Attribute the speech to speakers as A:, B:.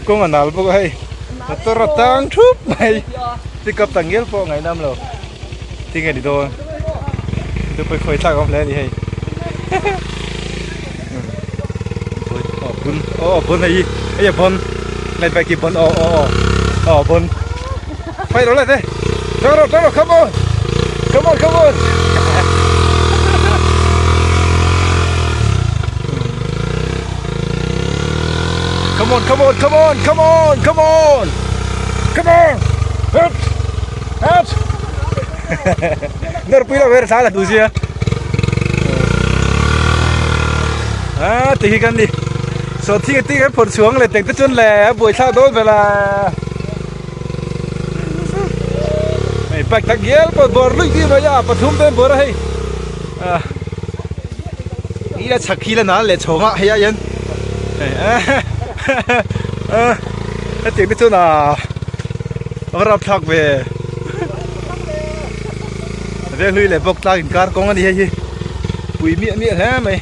A: Kawng a nal bawk a hei motor a tang thup mai pick up tak ngial pawh ngaihnam lo tinge ni dawn chu pawh khawi thlak a awm hle a ni hei aw bun aw bun hei hi hei a bun light bike hi bun aw aw aw aw bun fight rawh le te tang rawh tang rawh come on come on come on Come on, come on, come on, come on, come on, come on, out, out. Nor pui lo ver thla la du sia. Ah, ti hi kan ni. So thing ti kan phawrh chhuang le teng te chuan le a buai thlak dawn vel a. Hei bike tak ngial pawh bawr luih bik mai a pathum te an bawr a hei. Ah. Hi la chhak hi la nal leh chhawng a hei ah hian hetiang te chuan ah a va rapthlak ve veng hlui leh bawk tlak inkar kawng a ni hei hi pui miah miah hle mai.